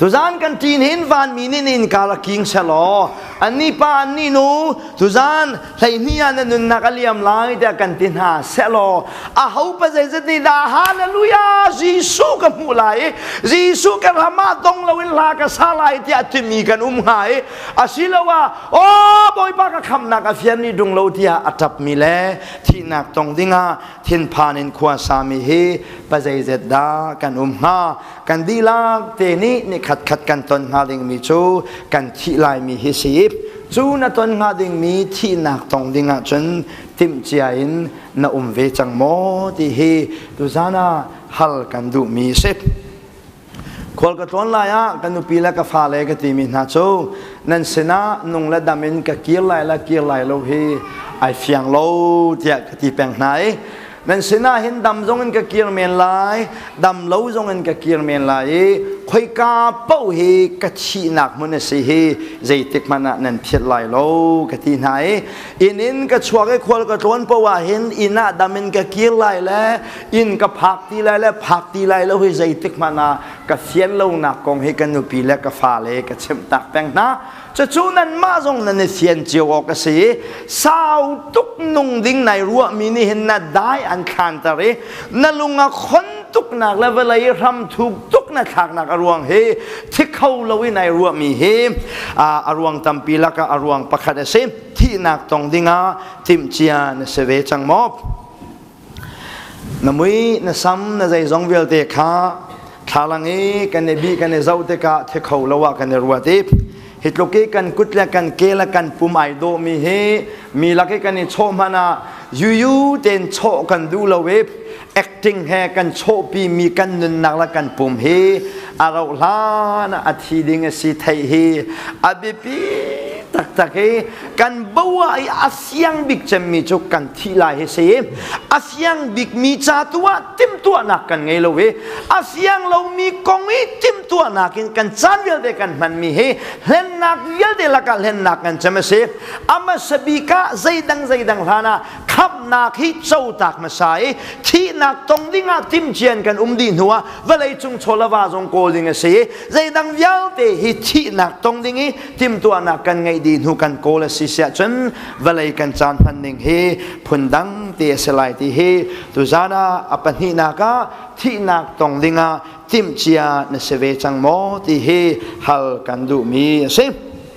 Tuzan kan ṭin hin vanmi nih na innka rak king selaw anni pa anni nu tuzan 12 ah na nunnak a liam lai tiah kan ti hna sehlaw aho pa zeizat nih dah hallelujah Jesuh ka hmuh lai i Jesuh ka ram ah dong loin hla ka sa lai tiah timi kan um hnga i asiloah aw Bawipa ka khamnak a fian ni dung lo tiah a ṭapmi le thihnak tong dingah thinphan in khua sami hi pa zeizat dah kan um hnga? Kan dihlak te nih ni khatkhat kan ton hnga dingmi cu kan thih laimi hi si. Cu na ton hnga dingmi thihnak tong ding ahcun timhcia in na um ve cang maw ti hi tuzan ah hal kan duhmi si. Khual ka tlawn lai ah ka nupi le ka fale ka timi hna cu nan sinah nung le dam in ka kir lai le kir lai lo hi ai fiang lo tiah ka ti peng hna i nan sinah hin dam zong in ka kir men lai, dam lo zong in ka kir men lai i khoika paoh hi ka thihnak hmun a si hi zeitik hmanh ah nan phiat lai lo ka ti hna i inn in ka chuak i khual ka tlawn paoh ah hin inn ah dam in ka kir lai le inn ka phak ti lai le phak ti lai lo hi zeitik hmanh ah ka fian lonak kong hi ka nupi le ka fale ka chimh tak peng hna. Cucu nanmah zong nan i fian cio awk a si i sau tuk nung ding nai ruahmi nih hin na dai an thlanter i na lung a khon tuknak le vawlei hram thuk tuk na thlaknak a ruang hi thi kho lo i nai ruahmi hi a ruang tampi lakah a ruang pakhat a si. Thihnak tong dingah timhcia na si ve cang maw? Na mui, na sam, na zeizong vialte kha thlalang i kan i bih kan i zoh tikah thi kho lo ah kan i ruat i hi tluk i kan kut le kan ke le kan pum ai dawhmi hi mi lak i kan i chawh hmanh ah yuyu tein chawh kan duh lo i acting he kan chawhpi mi kan nunnak le kan pum hi a rauh hlan ah a thi ding a si theih hi a biapi taktak i kan bo ah i a siang bik cemmi cu kan thih lai hi si. A siang bikmi ca tu ah timhtuahnak kan ngei lo i a siang lomi kong i timhtuahnak in kan caan vialte kan hmanmi hi hlennak vialte lakah hlennak kan cem a si. A hmasa bik ah zeidang zeidang hlan ah khamhnak hi cotak hmasa i thihnak tong ding ah timhcian kan um dih hnu ah vawlei cung chawlava zong kawl ding a si i zeidang vialte hi thihnak tong ding i timhtuahnak kan ngeih dih hnu kan kawl a si siah cun vawlei kan caan hman ning hi phundang te a si lai ti hi tuzan ah a pahnihnak ah thihnak tong dingah timhcia na si ve cang maw ti hi hal kan duhmi a si.